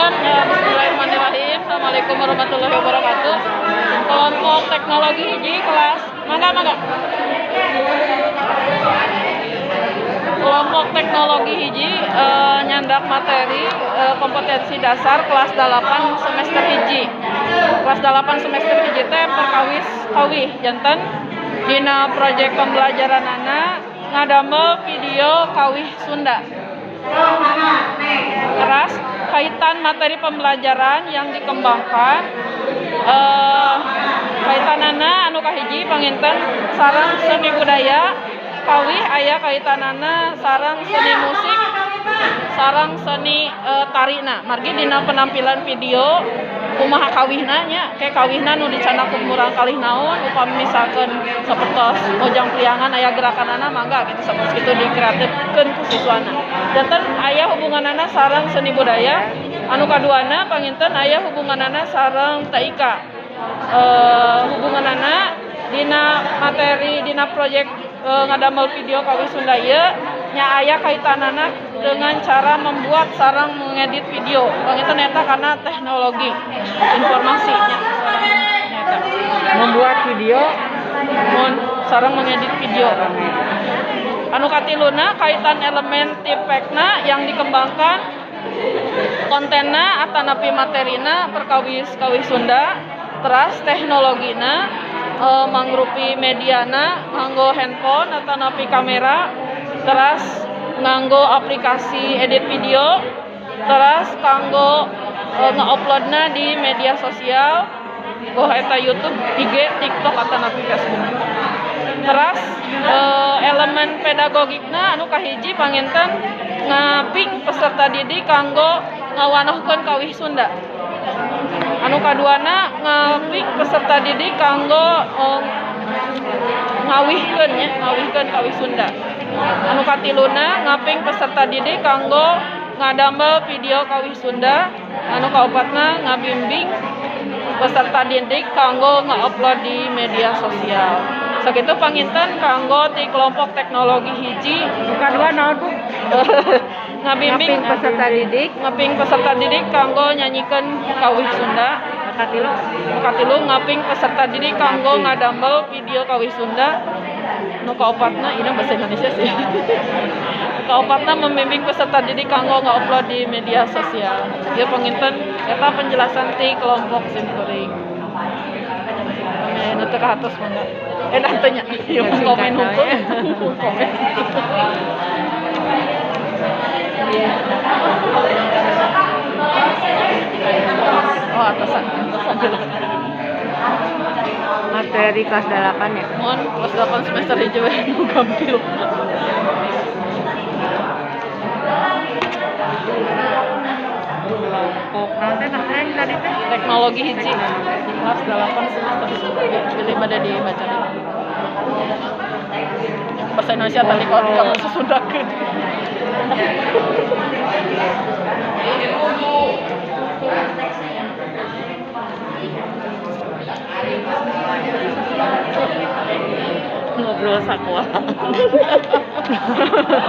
Panginten, bismillahirrahmanirrahim. Assalamualaikum warahmatullahi wabarakatuh. Kelompok teknologi hiji kelas mangga mangga. Kelompok teknologi hiji nyandak materi kompetensi dasar kelas 8 semester hiji. Kelas 8 semester hiji teh perkawis kawih, janten dina proyek pembelajaranana ngadamel video kawih Sunda. Teras kaitan materi pembelajaran yang dikembangkan, kaitanana anu kahiji panginten sareng seni budaya kawih, aya kaitanana sareng seni musik sareng seni tarina. Margi dina penampilan video kumaha kawihna nya, kayak kawihna nu dicandak ku murangkalih naon, upami misalkeun sapertos Mojang Priangan aya gerakanana, mangga gitu sapertos kitu dikreatifkeun ku siswana. Janten aya hubunganana sareng seni budaya. Anu kaduana panginten aya hubunganana sareng TIK. Hubunganana dina materi dina proyek ngadamel video kawih Sunda ieu nya aya kaitanana dengan cara membuat sareng mengedit video. Panginten eta karena teknologi informasi nya. Nyata. Membuat video. Mun sareng mengedit video. Anu katiluna kaitan elemen tipekna yang dikembangkan, kontenna atanapi materina perkawis kawih Sunda, teras teknologina mangrupi mediana nganggo handphone atanapi kamera, teras nganggo aplikasi edit video, teras kanggo nge-uploadna di media sosial boh eta YouTube, IG, TikTok atanapi Facebook. Teras elemen pedagogikna anu kahiji panginten ngaping peserta didik kanggo ngawanohkeun kawih Sunda. Anu kaduana ngaping peserta didik kanggo ngawihkeun nya, ngawihkeun kawih Sunda. Anu katiluna ngaping peserta didik kanggo ngadamel video kawih Sunda. Anu kaopatna ngabimbing peserta didik kanggo nge-upload di media sosial. Sakitu panginten kanggo ti kelompok teknologi hiji. Nu kadua naon, Bu? Ngabimbing Ngaping peserta didik. Ngaping peserta didik kanggo nyanyikeun kawih Sunda. Nu katilu? Nu katilu ngaping peserta didik kanggo ngadamel video kawih Sunda. Nu kaopatna ini bahasa Indonesia sih. Nu kaopatna membimbing peserta didik kanggo nge-upload di media sosial. Ieu panginten eta penjelasan ti kelompok simkuring. Nu teu kahatos mangga. Teu nya. Ieu mah komen hukum. Komen. Oh, atasan, atasan dulu. Materi kelas 8 ya? Mohon kelas 8 semester hiji we nu gampil. Kelompok naon teh tadi teh? Teknologi hiji. Kelas 8 semester hiji. Pilih pada dibaca. Bahasa Indonesia tadi kalau di kamu sesundakeun. Ngobrol sakuah.